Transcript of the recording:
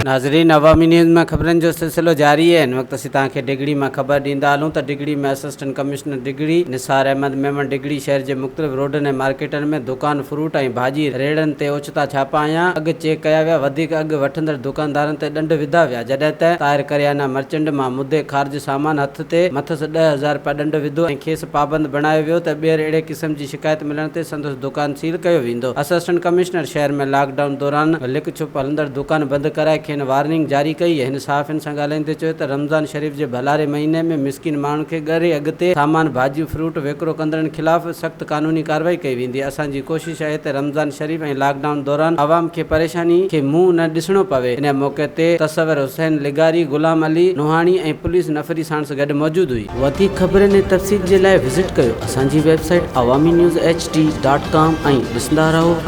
ناظرين عوامي نيوز مان خبرن جو سلسلو جاري آهي هن وقت اسين توهان کي ڊگهڙي مان خبر ڏيندا هلون ته Digri ۾ assistant commissioner Digri Nisar Ahmed Memon Digri شهر جي مختلف روڊن ۽ مارڪيٽن ۾ دڪان فروٽ ۽ ڀاڄي ريڙهن تي اوچتا ڇاپا هنيا اگهه چيڪ ڪيا ويا وڌيڪ اگهه وٺندڙ دڪاندارن تي ڏنڊ وڌا ويا جڏهن ته طاهر ڪريانا مرچنڊ مان مدي خارج سامان هٿ تي مٿس 10,000 رپيا ڏنڊ وڌو ۽ کيس پابند بڻايو ويو ته ٻيهر اهڙي قسم جي شڪايت ملڻ تي سندس دڪان سيل ڪيو ويندو. اسسٽنٽ ڪمشنر شهر ۾ لاڪ ڊائون دوران لڪ ڇپ هلندڙ دڪان بند ڪرائي کين وارننگ جاري ڪئي. هن صحافين سان ڳالهائيندي چيو ته رمضان شريف جي ڀلاري مهيني ۾ مسڪين ماڻهن کي ڳري اگهه تي سامان ڀاڄيون فروٽ وڪرو ڪندڙن خلاف سخت قانوني ڪارروائي ڪئي ويندي. اسان جي ڪوشش آهي ته رمضان شريف ۽ لاڪ ڊائون دوران عوام کي پريشاني کي منهن نه ڏسڻو پوي. ان موقعي تي تصور حسين لغاري، غلام علي نوحاڻي ۽ پوليس نفري ساڻس گڏ موجود هئي. وڌيڪ خبرن ۽ تفصيل جي لاء وزٽ ڪيو اسان جي website Awami news H D dot com ۽ ڏسندا رهو.